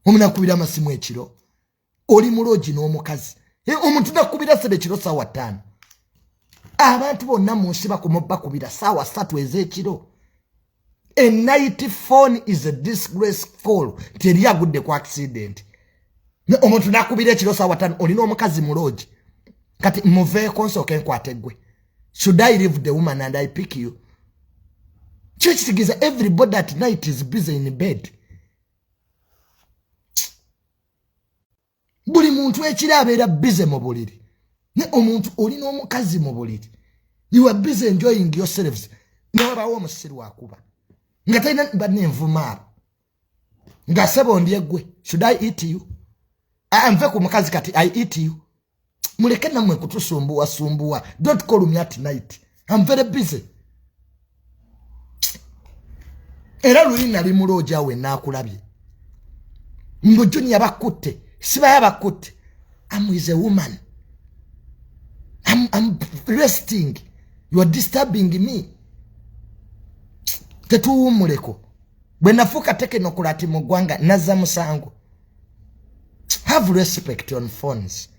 Omunakubira amasimu ekiro, oli muloogi n'omukazi. Omuntu nakubira sebe ekiro saawa 5. Abantu bonna mu nsi bakumubakubira saawa 3 ez'ekiro. A night phone is a disgrace call, nti eri agudde ku accident. Omuntu nakubira ekiro saawa 5, olina omukazi muloogi. Kati muveeko, nsooke nkwate gwe. Should I leave the woman and I pick you? Kyo kitegeeza everybody at night is busy in bed. Buli muntu ekiro abeera busy mu buliri. Ne omuntu olina omukazi mu buliri, you are busy enjoying yourselves. Newabawo omusiru akuba nga talina banenvuma abo nga sebo ndi eggwe. Should I eat you? Nve ku mukazi, kati I eat you. Muleke nammwe kutusumbuwa sumbuwa. Don't call me at night, I'm very busy. Era luli nali mulooja we naakulabye mbu Junior bakutte, sibayo bakutte. I'm with a woman. I'm resting, you are disturbing me. Tetuwummuleko. Bwe nafuuka technocrat mu ggwanga, nazza musango. Have respect on phones.